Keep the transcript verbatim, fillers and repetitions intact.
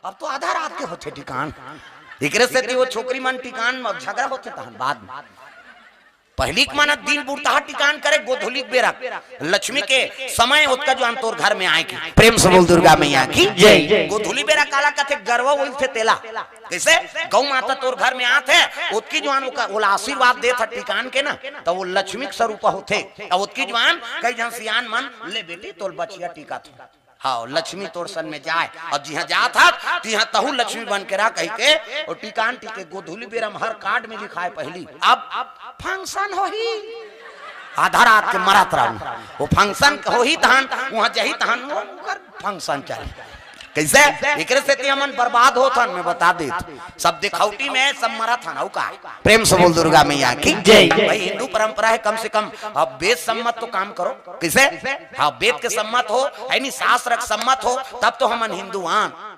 अब तो आधा रात के होथे टिकान। एकरे सेती वो छोकरी मन टिकान म झगड़ा होथे तहन बाद में। पहिली के मन दिन बुड़ता टिकान करे, गोधूली के बेरा लक्ष्मी के समय ओतका जुआन तोर घर में आए के। प्रेम से बोल दुर्गा मैया की जय। गोधूली बेरा काला कथे, गरवा उइलथे तेला। कइसे? गौ माता तोर घर में आत हे, ओतकी जुआन ओका, ओला आशीर्वाद देत ह टिकान के ना, त वो लक्ष्मी के स्वरूप होथे। त ओतकी जुआन कई झन सियान मन, "ले बेटी, तोर बछिया टिकत हे।" हाँ, लक्ष्मी तोर सन में जाए। अउ जिहाँ जात हस, तिहाँ तहू लक्ष्मी बन के रह कहि के, अउ टिकान टिके। गोधूली बेरा म हर card में लिखाए पहिली, अब function होही। आधा रात के मरत रहूं, वो function होही तहन, उहाँ जही तहन, वो ओकर function चलही। कइसे? एकरे सेती हमन बर्बाद होत हन, मैं बता देत। सब दिखौटी में, सब मरत हन, अउ का? प्रेम से बोल दुर्गा मैया की जय। भाई, हिंदू परंपरा हे, कम से कम अब वेद सम्मत तो काम करो। कइसे? हाँ, वेद के सम्मत हो, यानी शास्त्र के सम्मत हो, तब तो हमन हिंदू आन।